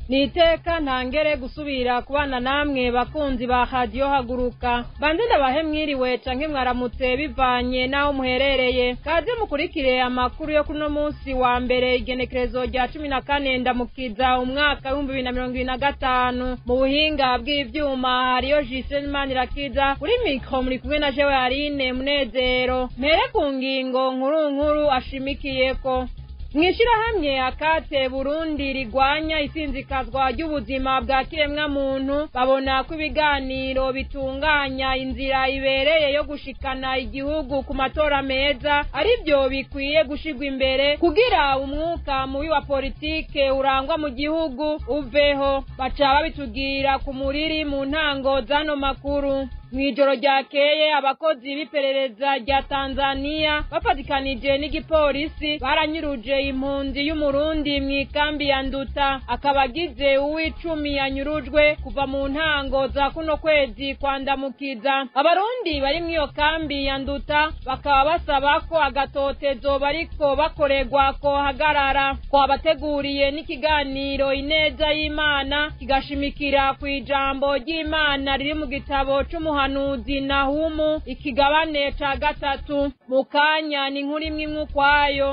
Niteka ntangere gusubira kubana namwe bakunzi ba Radio Haguruka. Banze ndabahe mwiriwe canke mwaramutse bivanye naho muherereye. Kaze mukurikire amakuru yo kuno munsi wa mbere, igenekerezo rya 14 Ndamukiza umwaka 2025. Mu buhinga bw'ivyuma hariyo Justin Manirakiza, kuri micro muri kumwe na jewe Aline Munezero. Mere ku ngingo nkuru nkuru ashimikiyeko. Mwishirahamwe Akate Burundi rigwanya isinzikazwa ry'ubuzima bwa kiremwa muntu, babona ko ibiganiro bitunganya inzira ibereye yo gushikana igihugu ku matora meza arivyo bikwiye gushigwa imbere kugira umwuka mubi wa politike urangwa mu gihugu uveho. Baca babitugira ku muriri mu ntango zano makuru. Mwijoro ryakeye abakozi b'iperereza rya Tanzania bafatikanije n'igipolisi baranyuruje impunzi y'Umurundi mw'ikambi ya Nduta, akabagize uw'icumi yanyurujwe kuva mu ntango za kuno kwezi kwa Ndamukiza. Abarundi bari mw'iyo kambi ya Nduta bakaba basaba ko agatotezo bariko bakorerwa kohagarara. Kwabateguriye n'ikiganiro Ineza y'Imana kigashimikira kw'ijambo ry'Imana riri mu gitabo c'umuhanuzi Nahumu ikigabane ca 3. Mukanya ni nkuru imwe imwe ukwayo.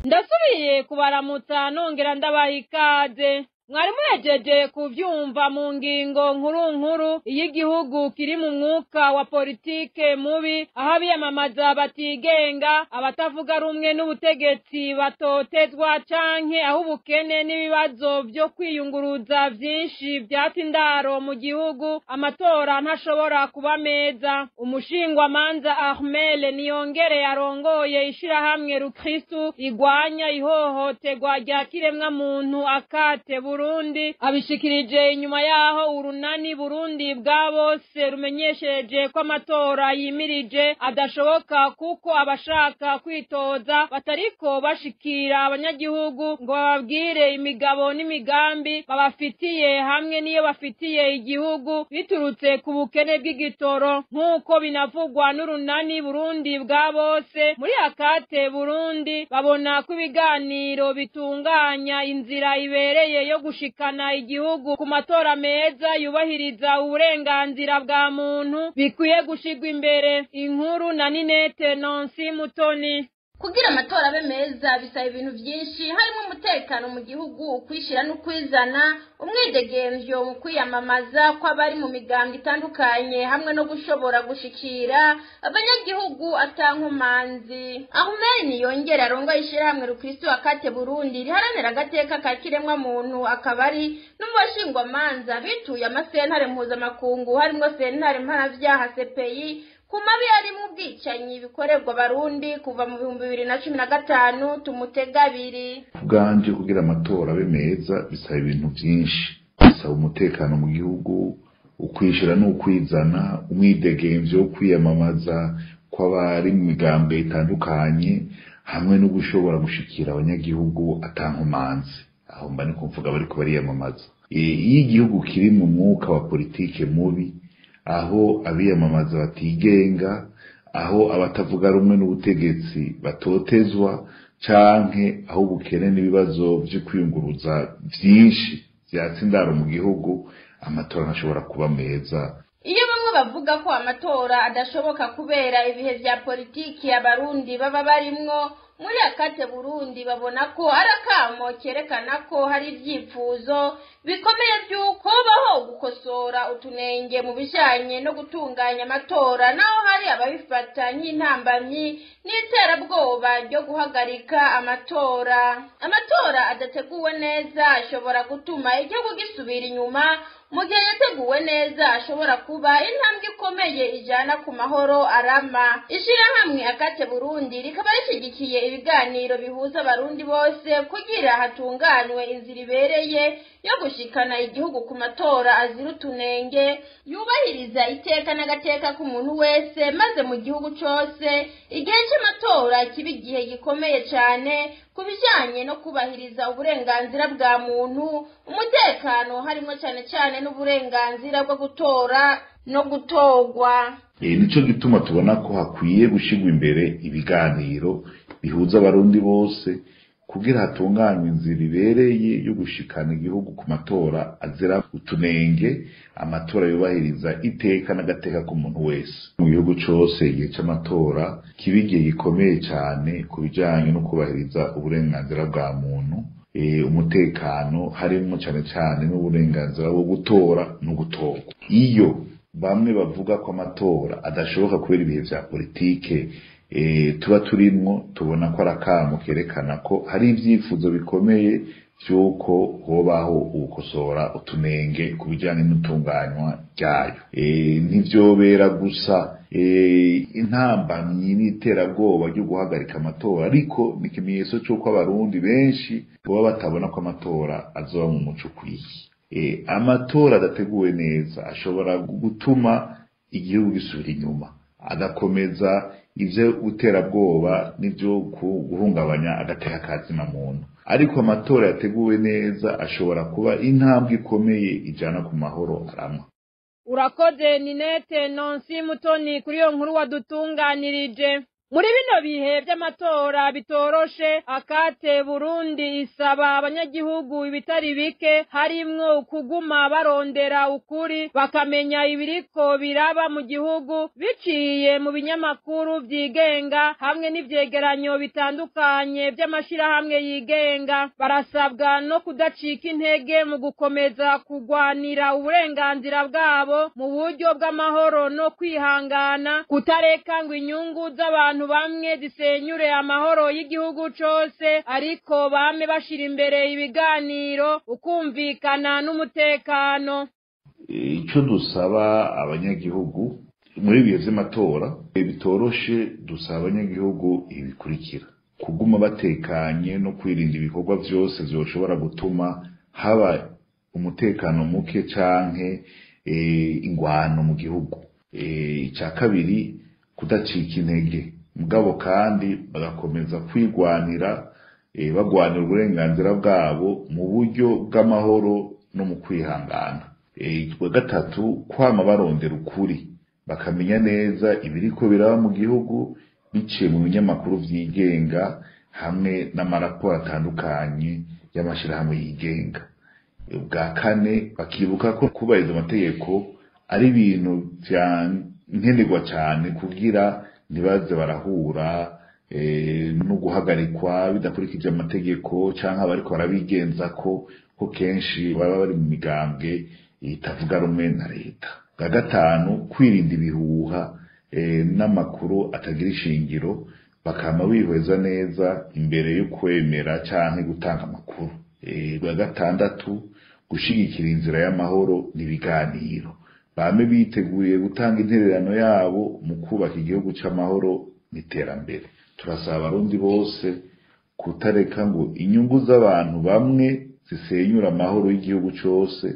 Ndasubiye kubaramutsa nongera ndabaha ikaze. Mwari muhejeje kuvyumva mu ngingo nkuru nkuru y'igihugu kiri mu mwuka wa politike mubi, aho abiyamamaza batigenga, abatavuga rumwe n'ubutegetsi batotezwa, canke aho ubukene n'ibibazo vyo kwiyunguruza vyinshi vyata indaro mu gihugu. Amatora ntashobora kuba meza. Umushingwamanza Ahmel Niyongere yarongoye ishirahamwe Rukristu rigwanya ihohoterwa rya kiremwa muntu Akate Burundi abishikirije inyuma yaho urunani Burundi bwa bose rumenyesheje ko amatora yimirije adashoboka kuko abashaka kwitoza batariko bashikira abanyagihugu ngo bababwire imigabo n'imigambi babafitiye hamwe n'iyo bafitiye igihugu biturutse ku bukene bw'igitoro, nk'uko binavugwa n'urunani Burundi bwa bose. Muri Akate Burundi babona ko ibiganiro bitunganya inzira ibereye yo gushikana igihugu ku matora meza yubahiriza uburenganzira bwa muntu bikwiye gushigwa imbere. Inkuru na Ninete Nancy Mutoni. Kugira amatora abe meza bisaba ibintu byinshi, harimo umutekano mu gihugu, ukwishira n'ukwizana, umwidegemvyo mu kwiyamamaza kw'abari mu migambi itandukanye, hamwe no gushobora gushikira abanyagihugu atankomanzi. Ahmed Niyongera arongoye ishirahamwe Rukristo Akate Burundi riharanira agateka ka kiremwa muntu, akaba ari n'umubashingwamanza bituye amasentare mpuzamakungu harimwo sentare mpanavyaha CPI ku mabi arimwo ubwicanyi bikorerwa Abarundi kuva mu 2015. Tumutega abiri. Kubwanje, kugira amatora abe meza bisaba ibintu vyinshi. Bisaba umutekano mu gihugu, ukwishira n'ukwizana, umwidegemvyo wo kwiyamamaza kw'abari mu migambi itandukanye, hamwe no gushobora gushikira abanyagihugu atankomanzi. Aho mba niko mvuga bariko bariyamamaza. Iyo igihugu kiri mu mwuka wa politike mubi, aho abiyamamaza batigenga, aho abatavuga rumwe n'ubutegetsi batotezwa, canke aho ubukene n'ibibazo vyo kwiyunguruza vyinshi vyatsa indaro mu gihugu, amatora ntashobora kuba meza. Iyo bamwe bavuga ko amatora adashoboka kubera ibihe vya politiki Abarundi baba barimwo, muri Akate Burundi babona ko ari akamo kerekana ko hari ivyifuzo bikomeye vy'uko baho gukosora utunenge mu bijanye no gutunganya amatora, naho hari ababifata nk'intambamyi n'iterabwoba ryo guhagarika amatora. Amatora adateguwe neza ashobora gutuma igihugu gisubira inyuma, mu gihe yateguwe neza ashobora kuba intambwe ikomeye ijana ku mahoro arama. Ishirahamwe Akate Burundi rikaba rishigikiye ibiganiro bihuza Abarundi bose kugira hatunganwe inzira ibereye yo gushikana igihugu ku matora azira utunenge, yubahiriza iteka n'agateka k'umuntu wese, maze mu gihugu cose igihe c'amatora kiba igihe gikomeye cane ku bijanye no kubahiriza uburenganzira bwa muntu, umutekano, harimo cane cane n'uburenganzira bwo gutora no gutorwa. Nico gituma tubona ko hakwiye gushigwa imbere ibiganiro bihuza Abarundi bose, kugira hatunganywe inzira ibereye yo gushikana igihugu ku matora azira utunenge, amatora yubahiriza iteka n'agateka k'umuntu wese. Mu gihugu cose igihe c'amatora kiba igihe gikomeye cane ku bijanye no kubahiriza uburenganzira bwa muntu, umutekano, harimwo cane cane n'uburenganzira bwo gutora no gutorwa. Iyo bamwe bavuga ko amatora adashoboka kubera ibihe vya politike tuba turimwo, tubona ko ari akamo kerekana ko hari ivyifuzo bikomeye vy'uko hobaho ugukosora utunenge ku bijanye n'itunganywa ryayo. Ntivyobera gusa intambamyi n'iterabwoba ryo guhagarika amatora, ariko ni ikimenyetso c'uko abarundi benshi baba batabona ko amatora azoba mu muco ukwiye. Amatora adateguwe neza ashobora gutuma igihugu gisubira inyuma, agakomeza ivyo guterabwoba n'ivyo guhungabanya agateka ka zina muntu. Ariko amatora yateguwe neza ashobora kuba intambwe ikomeye ijana ku mahoro arama. Urakoze Ninete Nonsi Mutoni kuri iyo nkuru wadutunganirije. Muri bino bihe vy'amatora bitoroshe, Akate Burundi isaba abanyagihugu ibitari bike, harimwo kuguma barondera ukuri, bakamenya ibiriko biraba mu gihugu biciye mu binyamakuru vyigenga hamwe n'ivyegeranyo bitandukanye vy'amashirahamwe yigenga. Barasabwa no kudacika intege mu gukomeza kugwanira uburenganzira bwabo mu buryo bw'amahoro no kwihangana, kutareka ngo inyungu z'abantu bamwe zisenyure amahoro y'igihugu cose, ariko bame bashira imbere ibiganiro, ukumvikana n'umutekano. Ico dusaba abanyagihugu muri ibihe vy'amatora bitoroshe, dusaba abanyagihugu ibikurikira: kuguma batekanye no kwirinda ibikorwa vyose vyoshobora gutuma haba umutekano muke canke ingwano mu gihugu. Ica kabiri, kudacika intege, mugabo kandi bagakomeza kwigwanira, bagwanira uburenganzira bwabo mu buryo bw'amahoro no mu kwihangana. Icya gatatu, kwama barondera ukuri, bakamenya neza ibiriko biraba mu gihugu biciye mu binyamakuru vyigenga hamwe n'amaraporo atandukanye y'amashirahamwe yigenga. Ubwa kane, bakibuka ko kubahiriza amategeko ari ibintu vya nkenerwa cane kugira ntibaze barahura no guhagarikwa bidakurikije amategeko, canke abariko barabigenza ko kenshi baba bari mu migambwe itavuga rumwe na leta. Bwa gatanu, kwirinda ibihuha n'amakuru atagira ishingiro, bakama bihweza neza imbere yo kwemera canke gutanga amakuru. Bwa gatandatu, gushigikira inzira y'amahoro n'ibiganiro, bame biteguye gutanga intererano yabo mu kubaka igihugu c'amahoro n'iterambere. Turasaba abarundi bose kutareka ngo inyungu z'abantu bamwe zisenyura amahoro y'igihugu cose,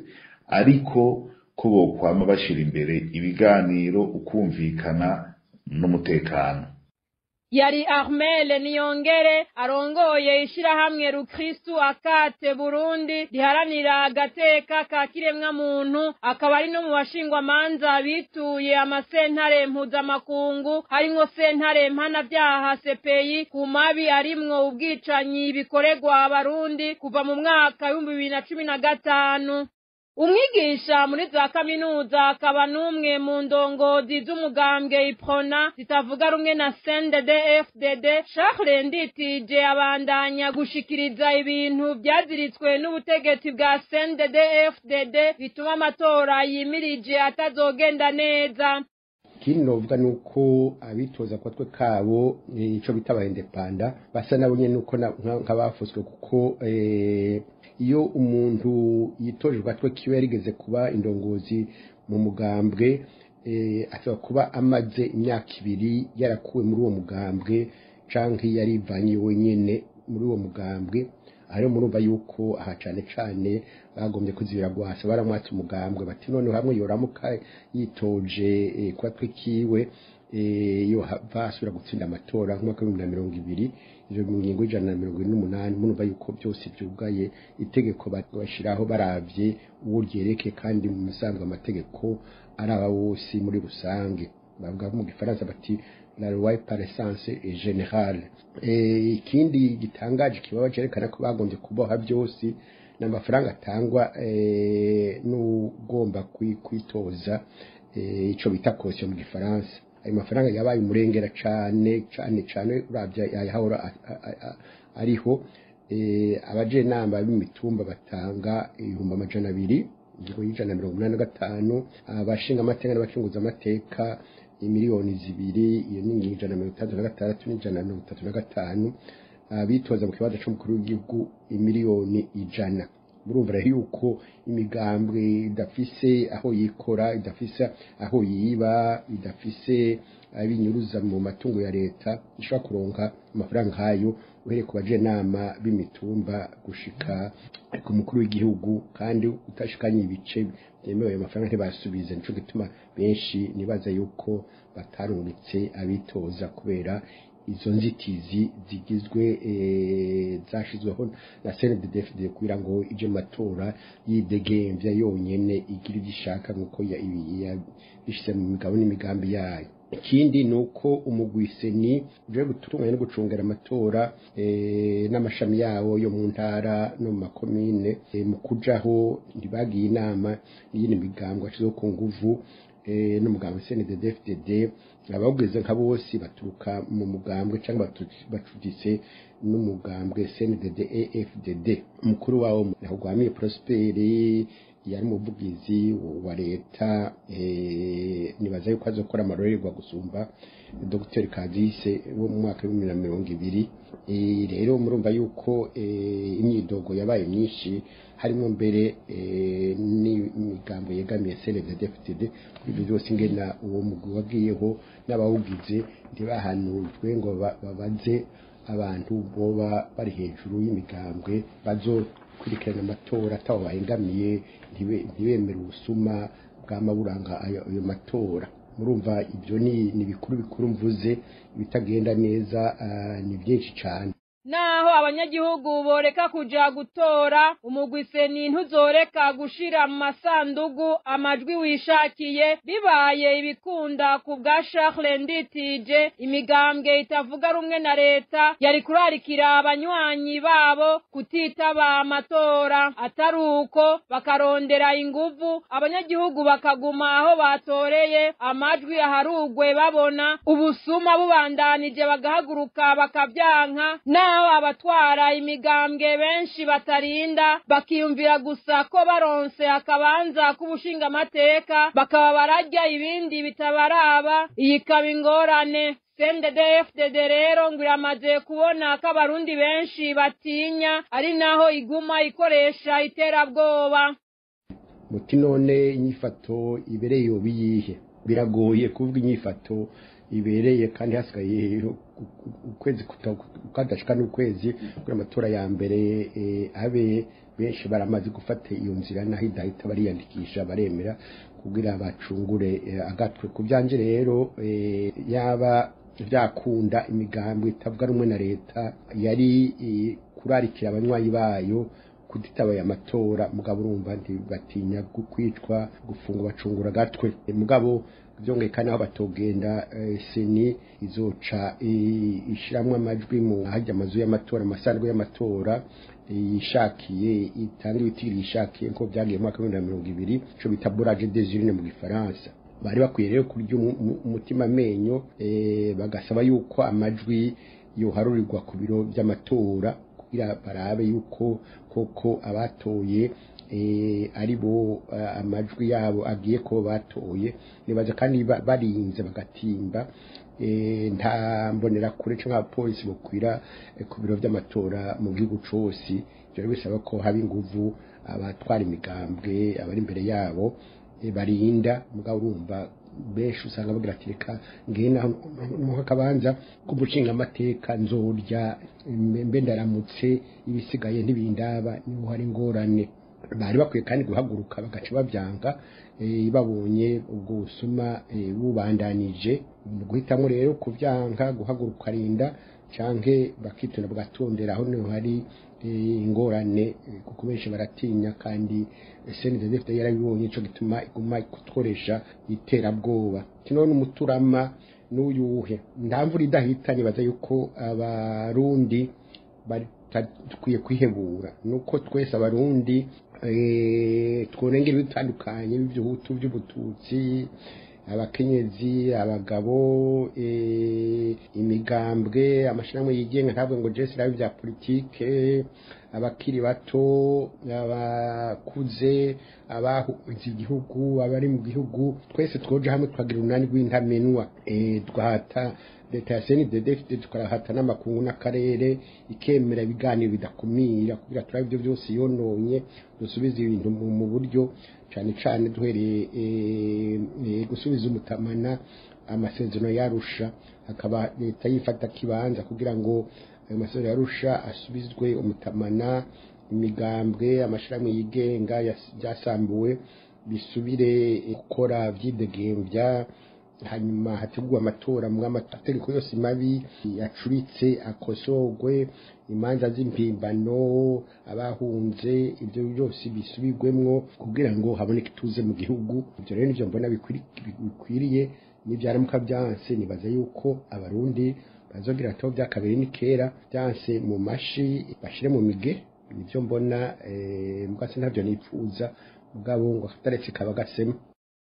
ariko ko bokwama bashira imbere ibiganiro, ukumvikana n'umutekano. Yari Armel Niyongere arongoye ishirahamwe Rukristu Akate Burundi riharanira agateka ka kiremwa muntu, akaba ari no mu bashingwamanza bituye amasentare mpuzamakungu, harimwo sentare mpanavyaha CPI, ku mabi arimwo ubwicanyi bikoregwa abarundi kuva mu mwaka 2015. Umwigisha muri za kaminuza akaba n'umwe mu ndongozi z'umugambwe Iprona zitavuga rumwe na CNDD-FDD, Charles Nditije, abandanya gushikiriza ibintu vyaziritswe n'ubutegetsi bwa CNDD-FDD bituma amatora yimirije atazogenda neza. Ikindi novuga nuko abitoza kwa twe kabo ico bita aba independa basa nabo nyene nuko nk'abafuswe, kuko iyo umuntu yitoje twe kiwe yarigeze kuba indongozi mu mugambwe, ashobora kuba amaze imyaka 2 yarakuwe muri uwo mugambwe canke yarivanye wenyene muri uwo mugambwe. Aho murumva yuko aha cane cane bagombye kuzibira gwasa, baramwatse umugambwe bati none hamwe yoramuka yitoje kwa twe kiwe yo hava asubira gutsinda amatora nk'umwaka wa 2020, ivyo mu ngingo 148. Murumva yuko byose byugaye, itegeko bashiraho baravye uwo ryereke, kandi mu misanzwe amategeko araba wose muri rusange. Bavuga mu gifaransa bati la loi par essence générale. Ikindi gitangaje kibaba cerekana ko bagombye kuboha byose n'amafaranga atangwa n'ugomba kwitoza, ico bita caution mu gifaransa. Ayo mafaranga yabaye umurengera cane cane cane uravye ayahora ariho. Abajenama b'imitumba batanga 200,000, ingingo y'185, abashinga amateka n'abakinguza amateka 2 miliyoni, iyo ni ingingo 166 n'135, abitoza mu kibanza c'umukuru w'igihugu 100,000,000. Murumva rero yuko imigambwe idafise aho yikora, idafise aho yiba, idafise abinyuruza mu matungo ya leta, ishobora kuronka amafaranga nkayo, uhereye ku bajenama b'imitumba gushika ku mukuru w'igihugu, kandi utashikanye ibice byemewe ayo mafaranga ntibasubize. Nico gituma benshi nibaza yuko batarungitse abitoza kubera izo nzitizi zigizwe zashizweho na CNDD-FDD kugira ngo ije matora yidegemvya yonyene, igira ivyo ishaka nkuko yabishize mu migabo n'imigambi yayo. Ikindi ni uko umugwi CENI uje gutunganya no gucungera amatora n'amashami yawo yo mu ntara no mu makomine, mu kujaho ntibagiye inama n'iyindi migambo, washizeho ku nguvu n'umugambwe CNDD-FDD. Abawugize nka bose baturuka mu mugambwe cyangwa bacuditse n'umugambwe CNDD FDD. Umukuru wawo Ntahogwamiye Prosper yari umuvugizi wa leta, nibaza yuko azokora amarorerwa gusumba Dr Kazise wo mu mwaka wa 2020. Rero murumva yuko imyidogo yabaye myinshi, harimo mbere n'imigambo yegamiye CNDD-FDD kuri ibyo byose, ingena uwo mugwi wagiyeho n'abawugize ntibahanujwe ngo babaze abantu boba bari hejuru y'imigambwe bazokurikirana amatora ataho bahengamiye, ntibemere ubusuma bw'amaburanga ayo matora. Murumva ibyo ni bikuru bikuru mvuze. Ibitagenda neza ni byinshi cyane. Naho abanyagihugu boreka kuja gutora, umugwi CENI ntuzoreka gushira mu masandugu amajwi wishakiye. Bibaye ibikunda, ku bwa Charles Nditije, imigambwe itavuga rumwe na leta yari kurarikira abanywanyi babo kutitaba amatora, atari uko bakarondera inguvu, abanyagihugu bakaguma aho batoreye, amajwi aharugwe babona ubusuma bubandanije bagahaguruka bakavyanka. Naho abatwara imigambwe benshi batarinda, bakiyumvira gusa ko baronse akabanza k'ubushingamateka bakaba bararya ibindi bitabaraba, iyi ikaba ingorane. CNDD-FDD rero ngo iramaze kubona ko abarundi benshi batinya, ari naho iguma ikoresha iterabwoba. Muti none inyifato ibereye yoba iyihe? Biragoye kuvuga inyifato ibereye kandi hasigaye ukwezi kadashika n'ukwezi kuri amatora ya mbere abe. Benshi baramaze gufata iyo nzira, naho idahita, bariyandikisha, baremera kugira bacungure agatwe. Ku byanje rero, yaba byakunda, imigambwe itavuga rumwe na leta yari kurarikira abanywanyi bayo kuditaba aya matora. Mugabo urumva ntibatinya kwicwa, gufungwa, bacungura agatwe. Mugabo byongeye kandi, aho batogenda, CENI izoca ishiramwo amajwi mu hajya amazu y'amatora, amasanduku y'amatora yishakiye, itanga ibitiri yishakiye nko byagiye mu mwaka wa 2020, ico bita bourrage des urnes mu gifaransa. Bari bakwiye rero kurya umutima amenyo, bagasaba yuko amajwi yoharurirwa ku biro by'amatora kugira barabe yuko koko abatoye ari bo amajwi yabo agiye ko batoye. Nibaza kandi barinze bagatimba, nta mbonera kure cyangwa abapolisi bokwira ku biro by'amatora mu gihugu cose. Ivyo rero bisaba ko haba inguvu, abatwara imigambwe abari imbere yabo barinda. Mugabo urumva benshi usanga bagira ati reka ngena mu kabanza k'umushinga amateka nzorya mbe ndaramutse, ibisigaye ntibindaba. Niho hari ingorane. Bari bakwiye kandi guhaguruka bagaca babyanga babonye ubwo busuma bubandanije. Guhitamo rero kubyanka, guhaguruka rinda, canke bakituna bagatondera, aho niho hari ingorane, kuko benshi baratinya. Kandi CNDD-FDD yarabibonye, ico gituma iguma kutoresha iterabwoba. Kino n'umuturama N'uyuhe nta mvura idahita. Nibaza yuko Abarundi dukwiye kwihebura, nuko twese Abarundi twonengera ibitandukanye by'ubuhutu, by'ubututsi, abakenyezi, abagabo, imigambwe, amashyirahamwe yigenga, ntabwo ngo jesi nabi bya politike, abakiri bato, abakuze, abahunze igihugu, abari mu gihugu, twese twoja hamwe tukagira urunani rw'intamenwa, tugahata leta ya CNDD, tukarahata n'amakungu n'akarere, ikemera ibiganiro bidakumira kugira turabe ibyo byose yononye, dusubize ibintu mu buryo, cyane cyane duhereye gusubiza umutamana amasezerano yarusha, akaba leta yifata kibanza kugira ngo ayo masezerano yarusha asubizwe umutamana, imigambwe, amashirahamwe yigenga byasambuwe bisubire gukora vyidegembya, hanyuma hategurwe amatora mu amategeko yose mabi yacuritse akosorwe, imanza z'impimbano, abahunze, ibyo byose bisubirwemwo kugira ngo haboneke ituze mu gihugu. Ibyo rero nivyo mbona bikwiriye. Nibyaramuka byanse, nibaza yuko Abarundi bazogira ato bya kabiri ni kera byanse mu mashi bashire mu mige. Nivyo mbona, mbwase ntabyo nipfuza, mugabo ngo akataretse kaba gasema.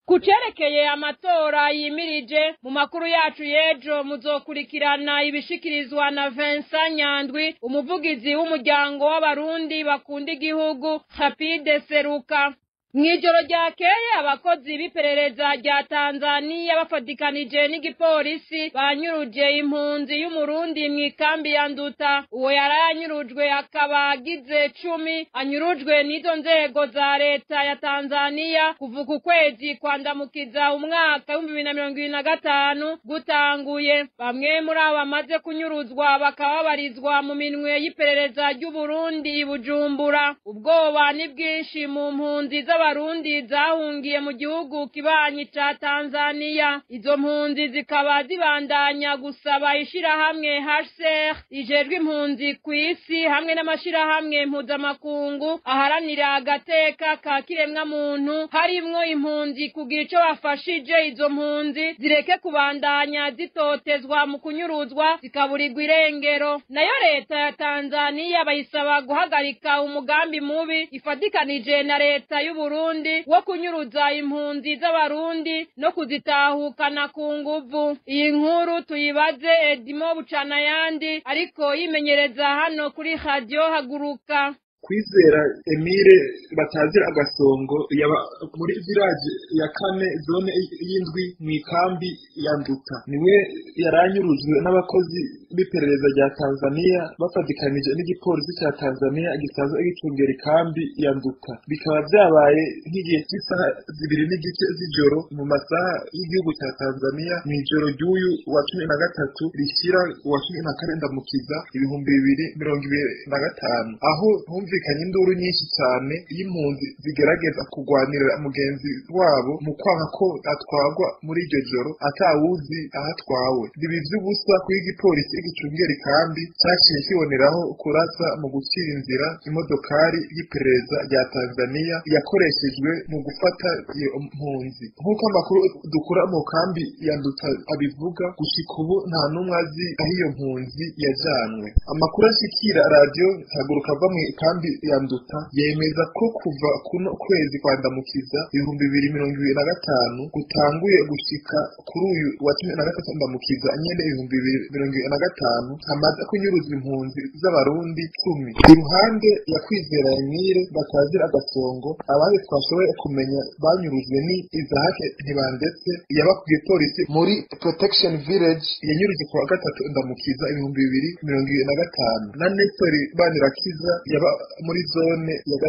Kucerekeye amatora yimirije, mu makuru yacu y'ejo muzokurikirana ibishikirizwa na Vincent Nyandwi, umuvugizi w'umuryango w'Abarundi bakunda igihugu Rapide Seruka. Mw'ijoro ryakeye abakozi b'iperereza rya Tanzania bafatikanije n'igipolisi banyuruje impunzi y'Umurundi mw'ikambi ya Nduta. Uwo yarayanyurujwe akaba agize 10 anyurujwe n'izo nzego za leta ya Tanzania kuva ku kwezi kwa Ndamukiza umwaka 2025 gutanguye. Bamwe muri abo bamaze kunyuruzwa bakaba babarizwa mu minwe y'iperereza ry'Uburundi i Bujumbura. Ubwoba ni bwinshi mu mpunzi z'Abarundi zahungiye mu gihugu kibanyi ca Tanzania. Izo mpunzi zikaba zibandanya gusaba ishirahamwe HCR rijejwe impunzi kw'isi hamwe n'amashirahamwe mpuzamakungu aharanira agateka ka kiremwa muntu harimwo impunzi kugira ico bafashije izo mpunzi zireke kubandanya zitotezwa mu kunyuruzwa zikaburirwa irengero. Nayo leta ya Tanzania bayisaba guhagarika umugambi mubi ifatikanije na leta y'Uburundi wo kunyuruza impunzi z'Abarundi no kuzitahukana ku nguvu. Iyi nkuru tuyibaze Edimo Bucanayandi ariko yimenyereza hano kuri Radio Haguruka. Kwizera Emile batazira Agasongo yaba muri village ya 4 zone y'indwi mu ikambi ya Nduta, niwe yaranyurujwe n'abakozi b'iperereza rya Tanzania bafatikanije n'igipolisi cya Tanzania gisanzwe gicungera ikambi ya Nduta. Bikaba byabaye nk'igihe cy'isaha 2:15 z'ijoro mu masaha y'igihugu cya Tanzania mu ijoro ry'uyu wa 13 rishyira wa 14 Ndamukiza 2025, aho humvikanye induru nyinshi cyane y'impunzi zigerageza kurwanirira mugenzi wabo mu kwanga ko atwagwa muri iryo joro atawuzi ahatwawe. Ibi vy'ubusa kuri igipolisi gicungera ikambi cyaciye kiboneraho kurasa mu gucira inzira imodokari y'iperereza rya Tanzania yakoreshejwe mu gufata iyo mpunzi. Nk'uko amakuru dukura mu kambi ya Nduta abivuga, gushika ubu nta n'umwe azi aho iyo mpunzi yajanwe. Amakuru ashikira Radio Haguruka ava mu ikambi ya Nduta yemeza ko kuva kuno kwezi kwa Ndamukiza 2025 gutanguye gushika kuri uyu wa 13 Ndamukiza nyene 2025 hamaze kunyuruzwa impunzi z'Abarundi 10. Iruhande ya Kwizera Emile batazira Agasongo, abandi twashoboye kumenya banyurujwe ni Isaac Ntibandetse yaba ku gipolisi muri Protection Village yanyuruje ku wa 3 Ndamukiza 2025 na Nestor Banirakiza yaba muri zone ya 5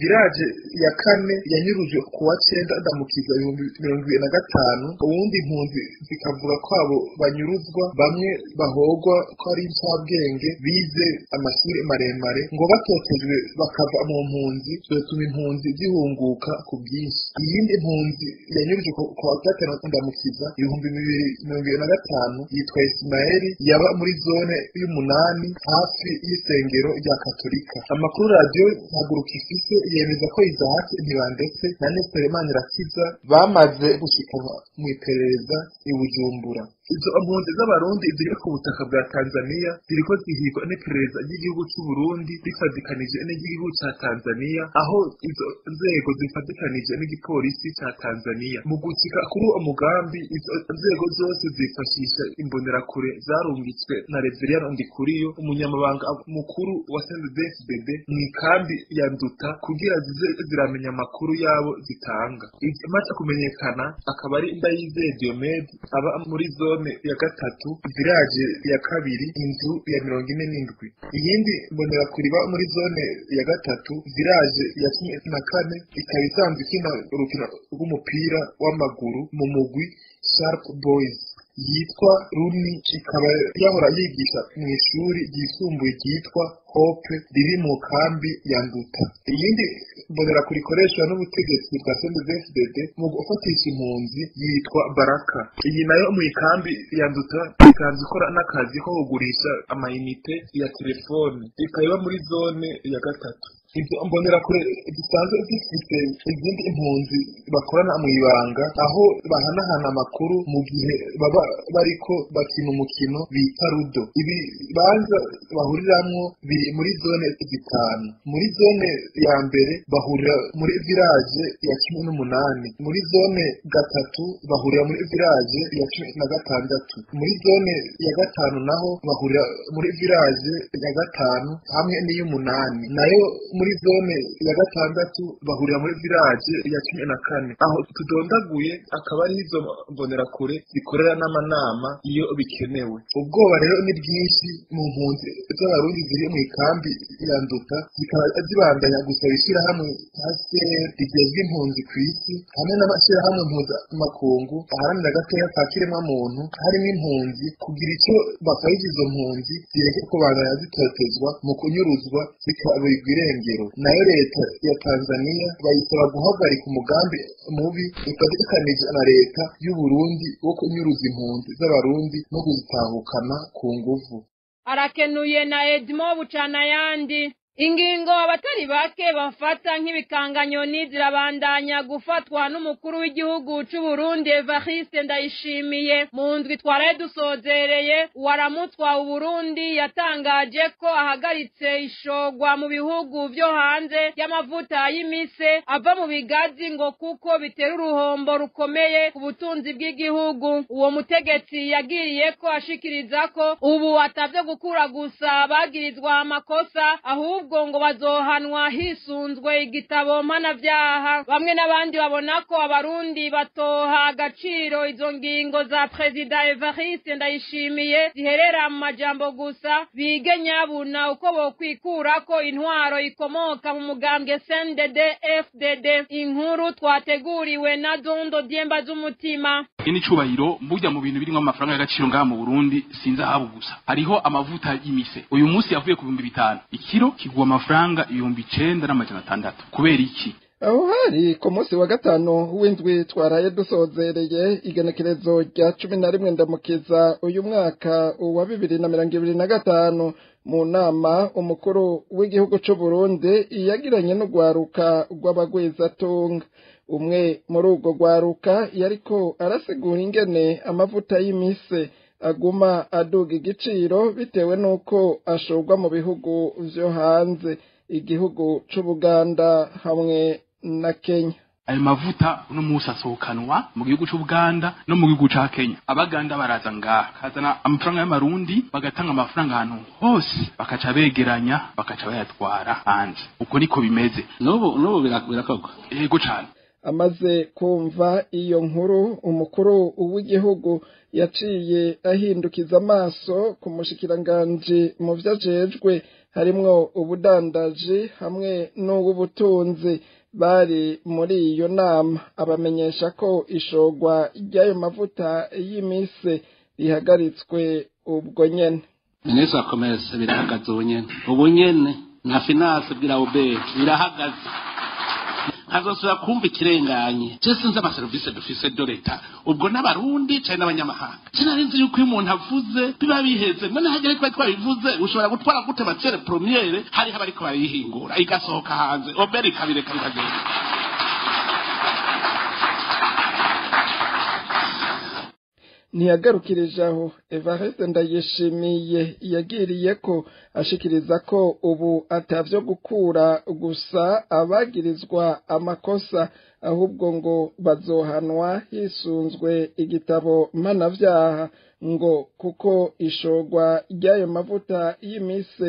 village ya 4 yanyuruje ku wa 9 Ndamukiza 2025. Uwundi impunzi zikavuga ko abo banyuruzwa bamwe bahogwa ko ari incabwenge bize amashuri maremare ngo batotejwe bakava mu mpunzi byotuma impunzi zihunguka ku bwinshi. Iyindi mpunzi yanyuruje ku wa 5 Ndamukiza 2025 yitwa Ismael yaba muri zone y'umunani hafi y'isengero rya Katolika. Amakuru Radio Haguruka ifise yemeza ko Isaac Ntibandetse na Nestor Manirakiza bamaze gushikana mu iperereza i Bujumbura. Izo mpunzi z'abarundi ziri ku butaka bwa Tanzania ziriko zihigwa n'iperereza ry'igihugu c'u Burundi rifadikanije n'igihugu ca Tanzania, aho izo nzego zifadikanije n'igipolisi ca Tanzania. Mu gushika kuri uwo mugambi, izo nzego zose zifashisha imbonerakure zarungitswe na Reverien Ndikuriyo, umunyamabanga mukuru wa CNDD-FDD, mw'ikambi ya Nduta kugira zize ziramenya amakuru yabo zitanga. Imaze kumenyekana akaba ari Ndayizeye Diomede aba muri zone ya 3 village ya 2 inzu ya 47. Iyindi mbonerakure iba muri zone ya 3 village ya 14 ikaba isanzwe ikina urukino rw'umupira w'amaguru mu mugwi Sharp Boys yitwa Runi, ikaba yahora yigisha mu ishuri ryisumbuye ryitwa Hope riri mu kambi ya Nduta. Iyindi mbonerakure ikoreshwa n'ubutegetsi bwa CNDD-FDD mu gufatisha impunzi yitwa Baraka. Iyi nayo mu ikambi ya Nduta isanzwe ikora n'akazi ko kugurisha amayinite ya telefone, ikaba iba muri zone ya 3. Izo mbonerakure zisanzwe zifise izindi impunzi bakorana mu ibanga, aho bahanahana amakuru mu gihe baba bariko bakina umukino bita rudo. Ibibanza bahuriramwo biri muri zone 5. Muri zone ya mbere bahurira muri village ya 18, muri zone 3 bahurira muri village ya 16, muri zone ya 5 naho bahurira muri village ya 5 hamwe n'iy'umunani, nayo muri zone ya 6 bahurira muri village ya 14. Aho tudondaguye akaba ari izo mbonerakure zikorera n'amanama iyo bikenewe. Ubwoba rero ni bwinshi mu mpunzi z'abarundi ziri mu ikambi ya Nduta, zikaba zibandanya gusaba ishyirahamwe HCR rigejwe impunzi ku isi hamwe n'amashyirahamwe mpuzamakungu aharanira agateka ka kiremwamuntu harimo impunzi kugira icyo bafashije izo mpunzi zireke kubandanya zitotezwa mu kunyuruzwa zikaburirwa irengero. Nayo leta ya Tanzania bayisaba guhagarika umugambi mubi ifatikanije na leta y'u Burundi wo kunyuruza impunzi z'abarundi no kuzitahukana ku nguvu. Arakenuye na Edmo Bucanayandi. Ingingo abatari bake bafata nk'ibikanganyoni zirabandanya gufatwa n'umukuru w'igihugu c'u Burundi Evariste Ndayishimiye. Mu ndwi twaraye dusozereye, uwaramutswa u Burundi yatangaje ko ahagaritse ishogwa mu bihugu vyo hanze y'amavuta y'imise ava mu bigazi ngo kuko bitera uruhombo rukomeye ku butunzi bw'igihugu. Uwo mutegetsi yagiriye ko ashikiriza ko ubu atavyo gukura gusa bagirizwa amakosa, ahubwo ngo bazohanwa hisunzwe igitabo mpanavyaha. Bamwe n'abandi babona ko abarundi batoha agaciro izo ngingo za Perezida Evariste Ndayishimiye ziherera mu majambo gusa, bige nyabuna uko bokwikurako intwaro ikomoka mu mugambwe CNDD FDD. Inkuru twateguriwe na Dondo Diemba z'umutima. Ini cubahiro mburya mu bintu birimo amafaranga y'agaciro ngaha mu Burundi sinza habu gusa. Hariho amavuta y'imise uyu munsi yavuye ku 5000 ikiro kigwa amafaranga 9600. Kubera iki? Aho hari ku munsi wa 5 w'indwi twaraye dusozereye igenekerezo rya 11 ndamukiza uyu mwaka wa 2025 mu nama umukuru w'igihugu c'u Burundi yagiranye n'ugwaruka rw'abagwizatunga. Umwe muri ubwo gwaruka yariko arasigura ingene amavuta y'imise aguma aduga igiciro bitewe nuko ashorwa mu bihugu vyo hanze, igihugu c'Ubuganda hamwe na Kenya. Ayo mavuta uno munsi asohokanwa mu gihugu c'Ubuganda no mu gihugu ca Kenya. Abaganda baraza ngaha kazana amafaranga y'amarundi, bagatanga amafaranga ahantu hose, bakaca begeranya bakaca bayatwara hanze. Uko niko bimeze n'ubu birakorwa yego cane. Amaze kumva iyo nkuru, umukuru w'igihugu yaciye ahindukiza amaso ku mushikiranganje mu vyajejwe harimwo ubudandaji hamwe n'ubutunzi bari muri iyo nama, abamenyesha ko ishogwa ry'ayo mavuta y'imise rihagaritswe ubwo nyene. Ministre wa Commerce birahagaze ubu nyene, na finance bwira obeye birahagaze. Hazosubira kumva ikirenganye. Je sinzi amaserivisi dufise de leta ubwo n'abarundi cyane n'abanyamahanga. Sinarinzi yuko iyo umuntu avuze biba biheze. None hagere ko twabivuze ushobora gutwara gute matière première hariho abariko barayihingura igasohoka hanze oberi kabireka bikagenda. Ntiyagarukirije aho, Evariste Ndayishimiye yagiriye ko ashikiriza ko ubu atavyo gukura gusa abagirizwa amakosa, ahubwo ngo bazohanwa hisunzwe igitabo mpanavyaha, ngo kuko ishorwa ry'ayo mavuta y'imise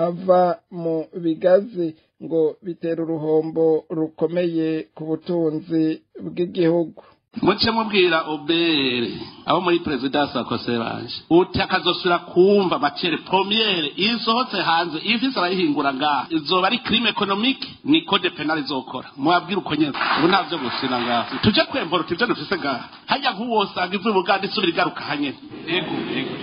ava mu bigazi ngo bitera uruhombo rukomeye ku butunzi bw'igihugu. Muce mubwira obere abo muri presidence akose banje uti akazosubira kumva matière première isohotse hanze ifise arayihingura ngaha, izoba ari crime économique, ni code pénal izokora. Mwabwira uko nyene, ubu ntavyo gusina ngaha, tuje kwemporota ivyo dufise ngaha. Hajya nk'uwosanga ivu Buganda isubira igaruka hanyene. Ego ego,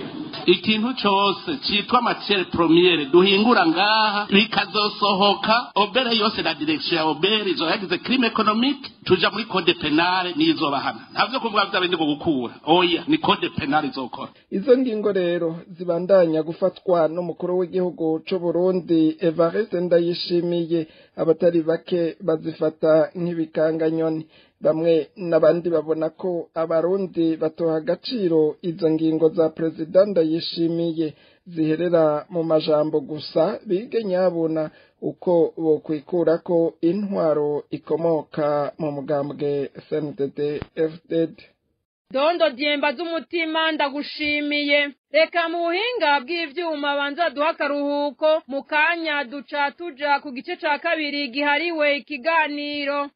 ikintu cose citwa matière première duhingura ngaha bikazosohoka, obere yose na direction ya obere izoba yagize crime économique, tuja muri code pénal nizobahana. Ntavyo kuvuga vya bindi ngo gukura, oya, ni code pénal izokora. Izo ngingo rero zibandanya gufatwa n'umukuru w'igihugu c'u Burundi Evariste Ndayishimiye, abatari bake bazifata nk'ibikanganyoni. Bamwe n'abandi babona ko abarundi batoha agaciro izo ngingo za Perezida Ndayishimiye ziherera mu majambo gusa, bige nyabuna uko bokwikurako intwaro ikomoka mu mugambwe CNDD FDD. Dondo Dyemba z'umutima, ndagushimiye. Reka mu buhinga bw'ivyuma banza duha akaruhuko, mu kanya duca tuja ku gice ca kabiri gihariwe ikiganiro.